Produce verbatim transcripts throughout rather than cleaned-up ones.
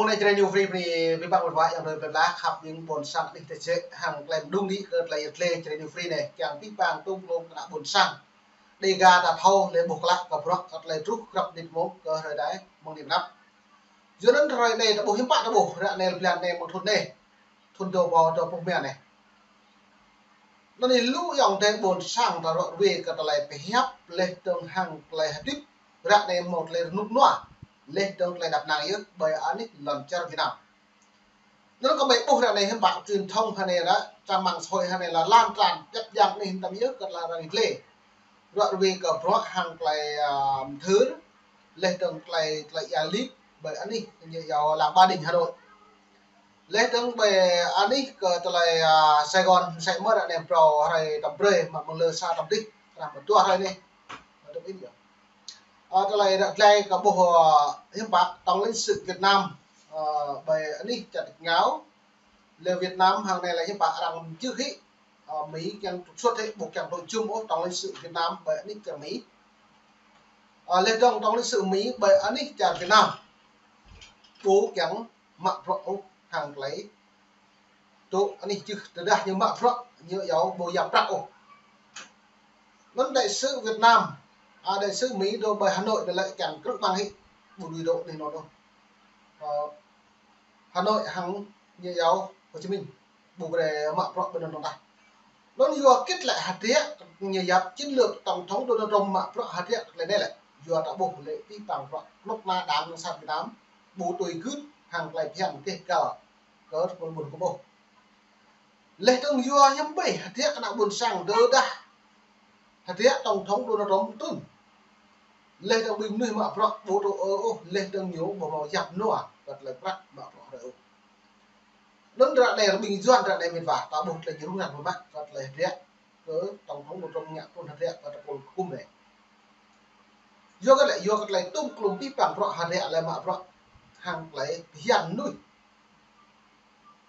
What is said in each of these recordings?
Mông anai Jrai New Free bơni abih bang wơ̆t wa yang đơi plơi pla khăp ƀing ƀôn sang anih tơčĕ hăng tơlơi mơdung đĭ kơ tơlơi yet lĕ Jrai New Free anai kiăng abih bang tŭm klôm kơ ană ƀôn sang. Đêga ta thâo lĕ ƀuh klă kơ bruă kơ tơlơi truh krăp nit mông kơ hrơi anai mơ̆ng anai pơ anăp. Yua anŭn hrơi anai ta ƀuh hiư̆m pă ta ƀuh ră anai blan anai mơ̆ng thŭn anai. Thŭn dua rơbâo dua pluh rơma anai. Anŭn anai lu ayŏng adơi ƀôn sang ta ră ruai kơ tơlơi pơhiăp laih dơ̆ng hăng tơlơi hơdip ră anai hmâo tơlơi rơnŭk rơnua laih dơ̆ng tơlơi đăp năng yơh ƀơi anih lŏn čar Việt Nam. Anŭn kơ ƀing ƀuh ră anai hiư̆m pă truyền thông hơnai ră, trang mạng xã hội hơnai la lan tràn djăp djang anai hiư̆m tam yơh kơ tơlơi arăng yet lĕ. Ră ruai kơ bruă hăng tơlơi, a, mơthưr laih dơ̆ng tơlơi, tơlơi ia lip ƀơi anih ñu yua làng Ba Đình Hà Nội. Laih dơ̆ng ƀơi anih kơ tơlơi, a, Sài Gòn, sĕ mơ̆ ră anai phrâo hrơi tăm brơi mă mơ̆ng lơ sa tăm dih, ră mơ̆ dua hrơi anai. Mă tăm ih yơh. A, tơlơi ră glai kơ ƀuh, a, hiư̆m pă tổng lãnh sự Việt Nam, a, ƀơi anih čar Tây Ngao. Lĕ Việt Nam hăng anai la hiư̆m pă arăng čư̆ hĭ, a, Mi kiăng trục xuất hĭ, ƀu kiăng dŏ jum ôh tổng lãnh sự Việt Nam ƀơi anih čar Mi. A, laih dơ̆ng tổng lãnh sự Mi ƀơi anih čar Việt Nam ƀu kiăng mă bruă ôh hăng tơlơi dŏ anih čư̆ tơdah ñu mă bruă ñu yua ƀu yap prăk ôh. Anŭn đại sứ Việt Nam, a, đại sứ Mi dŏ ƀơi Hà Nội anai lĕ kiăng krư̆ ƀăng hĭ, ƀu dưi dŏ anih anŭn ôh. Ơ, Hà Nội hăng ñu yua Hồ Chí Minh ƀu brơi mă bruă ƀơi anŭn tah. Anŭn yua hơget lĕ hơdră ñu yap chiến lược tổng thống Donald Trump mă bruă hơdră tơlơi anai lĕ. Yua ta ƀuh lĕ abih bang bruă kơnuk kơna Đảng Cộng sản Việt Nam ƀu tui gưt hăng tơlơi phiăn tih kal kơ tơpul ƀun kơ ƀuh. Laih dơ̆ng yua hiư̆m pă hơdră kơ ană ƀôn sang tơdah hơdră tổng thống Donald Trump trŭn. Laih dơ̆ng ƀing mơnuih mă bruă ƀu dŏ ôh, laih dơ̆ng ñu ƀu hmâo yap rơnua kơ tơlơi prăk mă bruă hrơi ôh. Anŭn ră anai ƀing Yuan ră anai mĭt wa, ta ƀuh tơlơi ñu rŭng răng mơ̆ mă kơ tơlơi hơdră kơ tổng thống Donald Trump ngă trŭn hơdră kơ tơpul kơkum anai. Yua hơget lĕ, yua kơ tơlơi tŭm klôm abih bang bruă hơdră lĕ mă bruă hăng tơlơi phiăn mơnuih.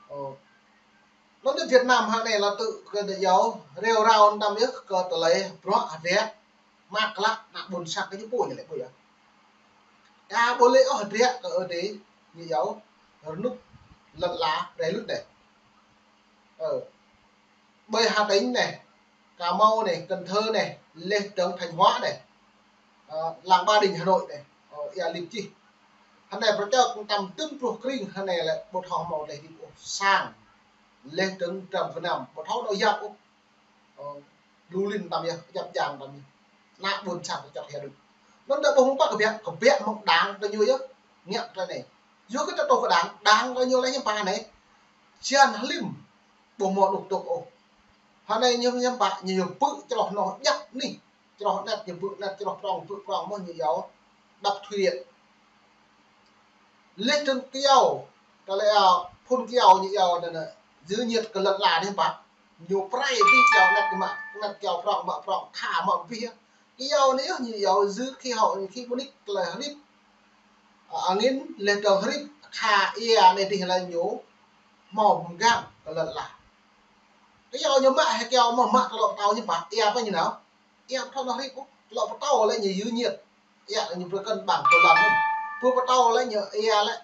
Ơ. Anŭn anai Việt Nam hăng anai la tŭ kơ ñu yua reo rao tam yơh kơ tơlơi bruă hơdră mă klă ană ƀôn sang kơ ñu pô ñu lĕ ƀu yơh. Ka ƀu lĕ ôh hơdră kơ ơi adơi ñu yua rơnŭk lŏn ala rai lŭt anai. Ơ. Ƀơi Hà Tĩnh anai, Cà Mau anai, Cần Thơ anai, laih dơ̆ng Thanh Hóa anai, ơ, làng Ba Đình Hà Nội anai, ơ, ia lip čih. Hơnai pơčơk tam tŭm pluh kring hơnai lĕ ƀu thâo hmâo tơlơi hơdip ôh, sang laih dơ̆ng trăm gơnam ƀu thâo dŏ yap ôh. Ơ, lu lin tam yơh, djăp djang tam yơh. Ană ƀôn sang ta čŏk hia đôč. Anŭn ta ƀuh mơ̆ng pă kơbiă, kơbiă mơ̆ng Đảng ta ñu yơh ngă tơlơi anai. Yua kơ ta tŏ kơ Đảng, Đảng ta ñu lĕ hiư̆m pă anai. Čiăng hlim ƀu hmâo dŏ tŏk ôh. Hơnai ñu hiư̆m pă ñu yua pư̆ čroh noh djăp anih. Čroh anet ñu pư̆ anet, čroh prŏng pư̆ prŏng mơ̆ ñu yua đập thủy điện. Laih dơ̆ng kyâo, tơlơi, a, phun kyâo ñu yua anŭn anai, giữ nhiệt kơ lŏn ala anai hiư̆m pă. Ñu pơrai abih kyâo anet ñu mă, anet kyâo prŏng mă prŏng, kha mă abih. Kyâo anai yơh ñu yua giữ khí hậu, khí ƀu nik tơlơi hơdip. A, angin laih dơ̆ng hơdip, kha ia anai dih la ñu hmâo mơgang kơ lŏn ala. Kyâo ñu mă hĭ kyâo mơ̆ mă tơlŏ pơtâo ñu pă, ia pơ ñu nao. Ia pơtâo anŭn hơdip ôh, tơlŏ pơtâo lĕ ñu giữ nhiệt. Ia ñu pơkơ̆n ƀăng tơlŏn anŭn. Pơ pơtâo lĕ ñu ia lĕ,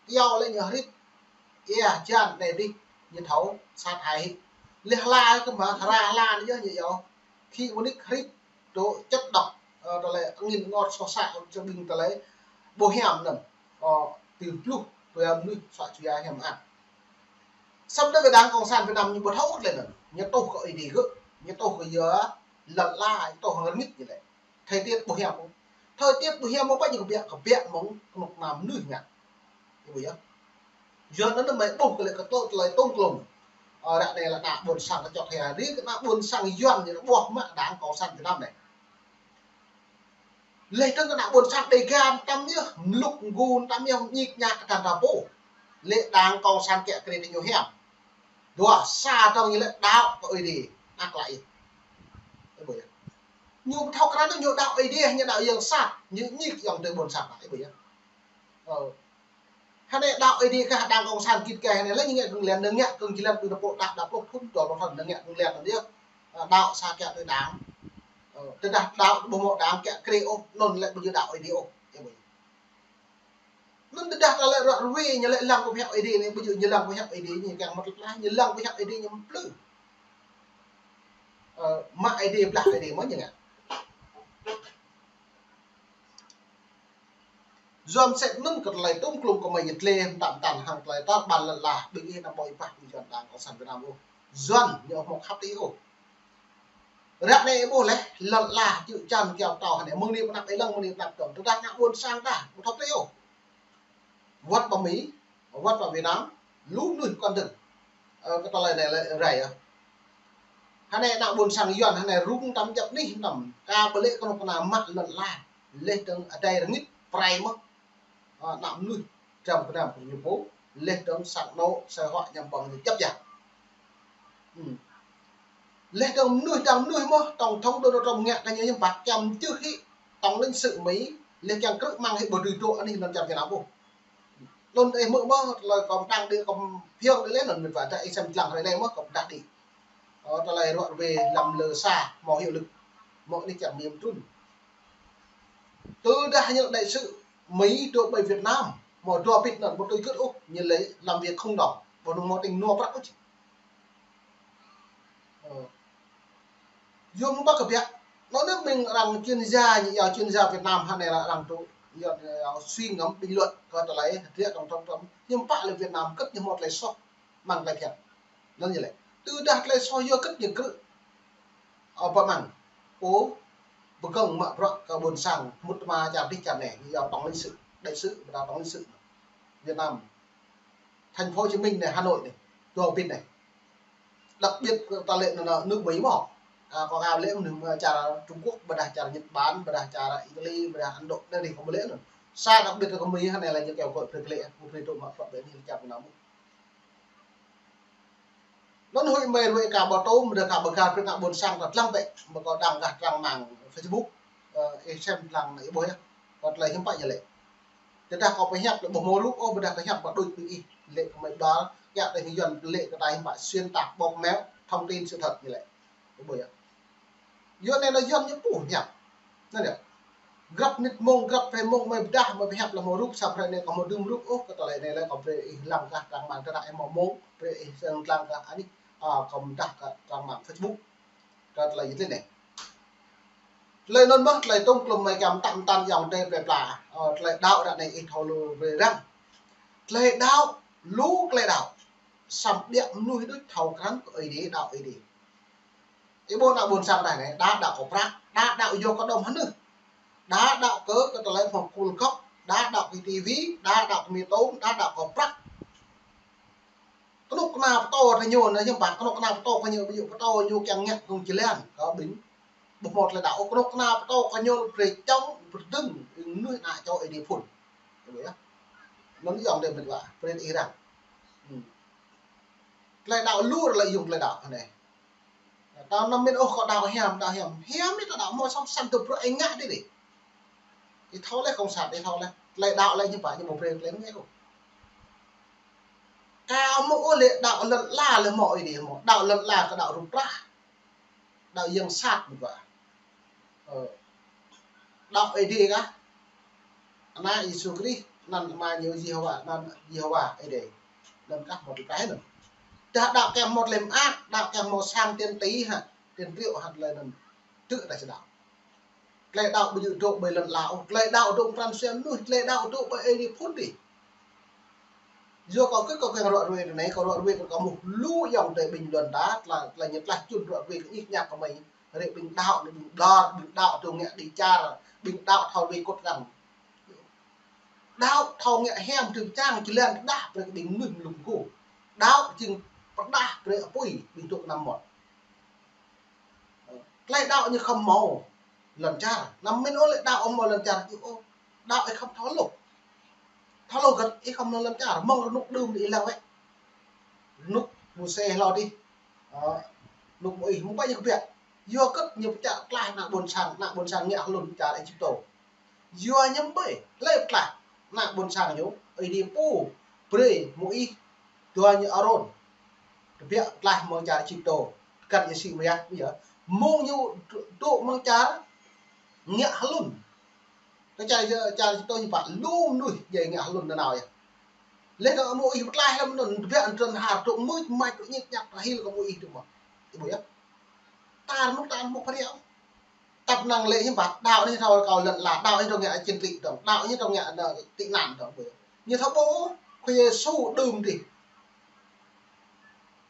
kyâo lĕ ñu hơdip. Ia jan anai dih ñu thâo sa thai hĭ. Laih hla kơ mă hra hla anai yơh ñu yua. Khi ƀu nik hơdip dŏ chất độc, ơ, tơlơi angin ngŏt soh sat, ơ, čơ ƀing tơlơi ƀu hiam anŭn. Ơ, tui pluh, tui mơnuih, soh čua hiam mơak. Samơ̆ đa kơ Đảng Cộng sản Việt Nam ñu ƀu thâo ôh tơlơi anŭn. Ñu tŏ kơ ơi adơi gơ̆, ñu tŏ kơ yua lŏn ala, ñu tŏ hăng rơngit ñu lĕ. Thời tiết ƀu hiam ôh. Thời tiết ƀu hiam ôh, pă ñu kơbiă, kơbiă mơ̆ng kơnuk kơna mơnuih ngă. Ih ƀuh yơh. Yua anŭn mơ̆ ih ƀuh kơ lĕ kơ tŏ tơlơi tŏng klôm. Ơ, ră anai la ană ƀôn sang ta čŏk hia, ri kơ ană ƀôn sang Yuan ñu ƀuh mă Đảng Cộng sản Việt Nam anai. Laih dơ̆ng kơ ană ƀôn sang Đêga tam yơh, mlŭk mgu tam yơh, ñik ñak kơ tơngan ta pô. Lĕ Đảng Cộng sản kiăng kơ ri tơ ñu hiam. Dua, sa dơ̆ng ñu lĕ đaŏ kơ ơi adơi, ană klă ih. Ih ƀuh yơh. Ñu ƀu thâo krăn ñu đaŏ ơi adơi, ñu đaŏ yang sat, ñu ñik yang tơ ƀôn sang, ih ƀuh yơh. Ơ. Hơnai đaŏ ơi adơi kah Đảng Cộng sản git gai hơnai lĕ ñu ngă kơ̆ng lĕ, ñu ngă kơ̆ng jơlan ƀing ta pô đaŏ, đaŏ pluh thŭn, dua pluh thŭn, ñu ngă kơ̆ng lĕ anŭn yơh. Ơ, đaŏ sa kiăng tơ Đảng. Ơ, tơdah đaŏ ƀu hmâo Đảng kiăng kơ ri ôh, anŭn lĕ ƀu djơ̆ đaŏ ơi adơi ôh. Ih ƀuh yơh. Anŭn tơdah ta lĕ ră ruai ñu lĕ lăng kơ pơhiăp Ơi Adai anai, ƀu djơ̆ ñu lăng kơ pơhiăp Ơi Adai ñu kiăng mơ̆t tơplah, ñu lăng kơ pơhiăp Ơi Adai ñu mplư. Ơ, mă Ơi Adai blah Ơi Adai mơ̆n ñu ngă. Yuan sĕt anŭn kơ tơlơi tŭm klŭm kơ mơi ñu tlĕ mtam tan hăng tơlơi tar ƀar lŏn ala, ƀing ih anăm ƀuh ih pah ƀing Yuan Đảng Cộng sản Việt Nam ôh. Yuan ñu ƀu hmâo khăp tui ôh. Ră anai ih ƀuh leh, lŏn ala čư̆ čan kiao pơtâo hơnai, mơ̆ng anai pơ anăp ih lăng, mơ̆ng anai pơ anăp dơ̆ng. Tơdah ană ƀôn sang ta, ƀu thâo tui ôh. Wơ̆t pơ Mi, wơ̆t pơ Việt Nam, lu mơnuih kŏn dơ̆ng. Ơ, kơ tơlơi anai lĕ rai yơh. Hơnai ană ƀôn sang Yuan hơnai rŭng tăm djăp anih tăm. Ka ƀu lĕ kơnuk kơna mă lŏn ala. Leh dơ̆ng adai rơngit pơrai mơ̆n. Ơ, ană mơnuih dram gơnam kơ ñu pô. Leh dơ̆ng sang anŏ, asơi huă ñăm ƀơ̆ng ñu djăp djă. Hmm. Leh dơ̆ng mơnuih dang mơnuih mơ̆n, tổng thống Donald Trump ngă kơ ñu hiư̆m pă, kiăng mơčưh hĭ tổng lãnh sự Mi, leh kiăng krư̆ mơ̆ng hĭ ƀu dưi dŏ anih lŏn čar Việt Nam ôh. Lŏn ih hmư̆ mơ̆n, tơlơi kâo pơtăng đĭ, kâo phiơng đĭ leh, lŏn mĭt wa, dah ih sem lăng hrơi anai mơ̆n, kâo pơdah đĭ. Ơ, tơlơi ruă ruai lăm lơ sa, hmâo hiệu lực. Mơ̆ anih čar Mi mơtrŭn. Tơdah ñu đại sứ Mi dŏ ƀơi Việt Nam, hmâo dua pit anŭn, ƀu tui gưt ôh, ñu lĕ làm việc không đồng, ƀu hmâo tĭng nua prăk ôh. Ơ. Yua mơ̆ng ƀă kơ biă. Anŭn anai ƀing arăng chuyên gia, ñu yua chuyên gia Việt Nam hơnai lĕ arăng tŭ, yua, yua suy ngẫm bình luận kơ tơlơi hơdră tổng thống Trump. Hiư̆m pă lĕ Việt Nam kơ̆t ñu hmâo tơlơi soh mơ̆ng tơlơi phiăn. Anŭn ñu lĕ. Tơdah tơlơi soh yua kơ̆t ñu krư̆. Ơ, pơmăng. Ơ, pơgơ̆ng mă bruă kơ ƀôn sang, mŭt tơma čar dih čar anai, ñu yua tổng lãnh sự, đại sứ, ƀôdah tổng lãnh sự Việt Nam. Thành phố Hồ Chí Minh anai, Hà Nội anai, dua pit anai. Đặc biệt ta lĕ anŭn, anŭn nước Mỹ mơ̆n. Ơ, kâo ngă lĕ anŭn, čar Trung Quốc, ƀôdah čar Nhật Bản, ƀôdah čar Italy, ƀôdah Ấn Độ, anai dih kâo ƀu lĕ anŭn. Sa đặc biệt kơ Mi hơnai lĕ ñu kêu gọi brơi lĕ, brơi dŏ mă bruă ƀơi anih čar Việt Nam. Anŭn huĭ mơi ruai ka ƀu tŭ, mơ̆ dah ka ƀu gah brơi ană ƀôn sang ta lăng bĕ, mơ̆ kâo đăng gah trang mạng Facebook, ơ, ih sem lăng ih ƀuh yơh, kơ tơlơi hiư̆m pă ñu lĕ. Tơdah kâo pơhiăp lĕ ƀu hmâo rup ôh, ƀôdah kâo hiăp kơ đôč ƀing ih, lĕ kơ mơi ƀar, kiăng tơ Yuan lĕ kơ ta hiư̆m pă xuyên tạc, bóp méo, thông tin sự thật ñu lĕ. Ih ƀuh yơh. Yua anai lĕ Yuan ñu ƀu hiăp. Anŭn yơh. Grăp mơnit mông, grăp hrơi mông mơi pơdah, mơi pơhiăp lĕ hmâo rup, samơ̆ hrơi anai kâo hmâo dưm rup ôh, kơ tơlơi anai lĕ kâo brơi ih lăng gah trang mạng tơdah ih hmâo mông, brơi ih sem lăng gah anih, ơ, kâo pơdah kơ trang mạng Facebook. Kơ tơlơi yit lĕ anai. Tơlơi anŭn mơ̆n, tơlơi tŭm klŭm mơi kiăng mơtam mơtam ayŏng adơi plơi pla. Ơ, tơlơi đaŏ ră anai ih thâo lu brơi răng. Tơlơi đaŏ, lu tơlơi đaŏ. Samơ̆ biă mơnuih đôč thâo krăn kơ Ơi Adai, đaŏ Ơi Adai. Ih ƀuh ană ƀôn sang ta anai, đa đaŏ kơ prăk, đa đaŏ yua kơ đom hơnưh. Đa đaŏ kơ, kơ tơlơi hmâo kul gŏp, đa đaŏ kơ tivi, đa đaŏ kơ mì tôm, đa đaŏ kơ prăk. Kơnuk kơna pơtô kơ ñu, anai hiư̆m pă, kơnuk kơna pơtô kơ ñu, ƀu djơ̆ pơtô ñu kiăng ngă kơ jơlan, kơ ƀing ƀu hmâo tơlơi đaŏ. Kơnuk kơna pơtô kơ ñu brơi čŏng, brơi dơ̆ng, ƀing mơnuih ană čô Ơi Adai phŭn. Ih ƀuh yơh. Anŭn ayŏng adơi mĭt wa, brơi ih răng. Hmm. Tơlơi đaŏ lu lĕ yua tơlơi đaŏ hơnai. Ta anăm min ôh kâo đaŏ hiam, đaŏ hiam. Hiam anai ta đaŏ hmâo song săn tơ bruă ih ngă dih dih. Ih thâo leh kông sat, ih thâo leh. Tơlơi đaŏ lĕ ñu pă ñu ƀu brơi tơlơi anai ôh. Kâo hmâo ôh lĕ đaŏ lŏn ala lĕ hmâo Ơi Adai hmâo. Đaŏ lŏn ala kơ đaŏ rup trah. Đaŏ yang sat mơ̆n wa. Ơ. Đaŏ Ơi Adai kah. Ană Yêsu Krist, anăn Ama ñu Yêhôwa, anăn Yêhôwa Ơi Adai. Anăn kah hmâo tơlơi anŭn. Tơdah đaŏ kiăng hmâo tơlơi mơak, đaŏ kiăng hmâo sang tiên tri hă, tiên triệu hă tơlơi anŭn. Tŭ ta či đaŏ. Tơlơi đaŏ ƀu djơ̆ dŏ ƀơi lŏn ala ôh, tơlơi đaŏ dŏ pran jua mơnuih, tơlơi đaŏ dŏ ƀơi Ơi Adai phŭn dih. Yua kâo kơ kâo kiăng ruă ruai ră anai, kâo ruă ruai kơ kâo mŭt lu ayŏng adơi bình luận ta, tơlơi, tơlơi ñu tlaih čun ruă ruai kơ ñik ñak kơ mơi. Rĕ ƀing đaŏ anai, ƀing ƀlŏr, ƀing đaŏ tŭ ngă đĭ čar, ƀing đaŏ thâo wai kŭt răng. Đaŏ thâo ngă hiam tŭ čang jơlan pơdah brơi kơ ƀing mơnuih mlŭk mgu. Đaŏ jing pơdah brơi apui ƀing dŏ kơnăm mơmŏt. Tơlơi đaŏ ñu khŏm hmâo lŏn čar. Anăm min ôh lĕ đaŏ hmâo lŏn čar ih ôh. Đaŏ ih khŏm thâo hluh. Thâo hluh gơ̆t ih khŏm hmâo lŏn čar. Mơ̆ng rơnŭk đưm ih lăng wơ̆t. Rơnŭk Môsê hlâo dih. Ơ, rơnŭk Môis hmâo ƀai ñu kơ biă. Yua kơ ñu pơčă tlaih ană ƀôn sang, ană ƀôn sang ngă hlŭn čar Êjiptô. Yua ñu ƀai, hlơi pơtlaih ană ƀôn sang ñu, Ơi Adai pô brơi Môis, dua ñu Arôn. Kơ biă tlaih mơ̆ng čar Êjiptô, kăn ñu sĭ mơyang, yơh. Mơ̆ng ñu dŏ, dŏ mơ̆ng čar ngă hlŭn. Kơ čar, čar čih tŏ ñu pă lu mơnuih djai ngă hlŭn nanao yơh. Leh dơ̆ng hmâo ih pơtlaih lăm anŭn, tơbiă anŭn trơn har, tŏ mưč mač, tŏ ñik ñak, tơhil kơ hmâo ih tŭ mơ̆n. Ih ƀuh yơh. Ta rơnŭk ta hmâo phara. Tăp năng lĕ hiư̆m pă, đaŏ anai thâo kâo lŏn ala, đaŏ anai thâo ngă chính trị dơ̆ng, đaŏ anai thâo ngă ană tị nạn dơ̆ng. Ñu thâo ƀuh, Khua Yêsu đưm dih.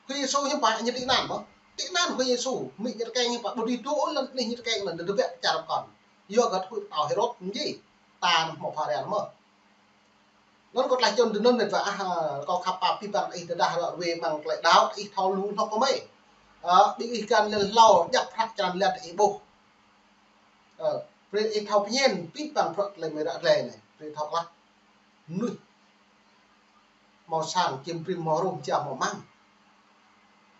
Khua Yêsu hiư̆m pă ñu tị nạn mơ̆? Tị nạn Khua Yêsu, mĭ ñu tơkeng hiư̆m pă, ƀu dưi dŏ lŏn anih ñu tơkeng anŭn, tơbiă čar pơkŏn. Yua kơ tơpư̆ pơtao Hêrôd mơ̆n jih, ta hmâo phara mơ̆. Anŭn kâo tlaih čun tui anŭn mĕt wa ah, kâo khăp pap abih bang ih tơdah ră ruai amăng tơlơi đaŏ ih thâo lu hloh kơ mơi. Ơ, ƀing ih găn lĕ hlâo, djăp prăk črăn lĕ ih ƀuh. Ơ, brơi ih thâo pơñen, abih bang prăk tơlơi mơi ră ruai anai, brơi thâo klah. Mơnuih hmâo sang, čim brĭm hmâo rŏm, čia hmâo amăng.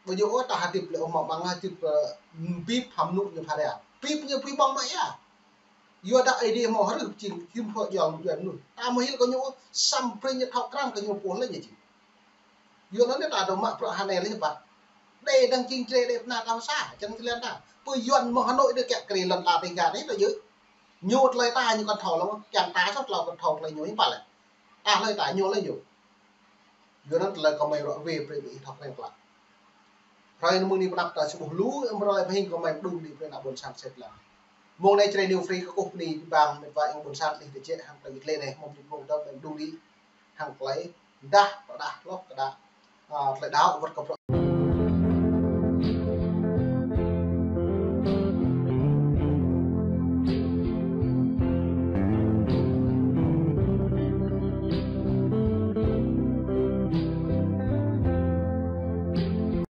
Ƀu djơ̆ ôh ta hơdip lĕ ôh hmâo amăng, hơdip, ơ, bĭp hăm anŭn ñu phara. Bĭp ñu bĭp ƀơ̆ng mă ia. Yua dah Ơi Adai hmâo hrih jing hiư̆m pă yua mơnuih. Ta hmâo hil kơ ñu, samơ̆ brơi ñu thâo krăn kơ ñu pô lĕ ñu jing. Yua anŭn ta dŏ mă bruă hơnai lĕ pă. Đe dơ̆ng jing jre đe pơna ta sa, čang člen ta. Pơ Yuan mơ̆ng Hà Nội đe kiăng kri lŏn ta tơngan đe tơ yơh. Ñu tơlơi ta ñu kăn thâo lăm, kiăng ta sŏt lăm kăn thâo tơlơi ñu hiư̆m pă lĕ. Ta hlơi ta ñu lĕ ñu. Yua anŭn tơlơi kơ mơi ră ruai brơi ƀing ih thâo krăn klă. Hrơi anai mơ̆ng anai pơ anăp ta či ƀuh lu, amrơi pơhing kơ mơi pơđung đĭ brơi ană ƀôn sang sĕt lăng. Mơ̆ng anai Jrai New Free kơkuh bơni abih bang mĕt wa ayŏng ƀôn sang anih tơčĕ hăng tơlơi wĭt lĕ anai, mơ̆ng anai mơ̆ng dơ̆ng mơi pơđung đĭ hăng tơlơi dah, pơdah hloh kơ đaŏ, a, tơlơi đaŏ wơ̆t kơ bruă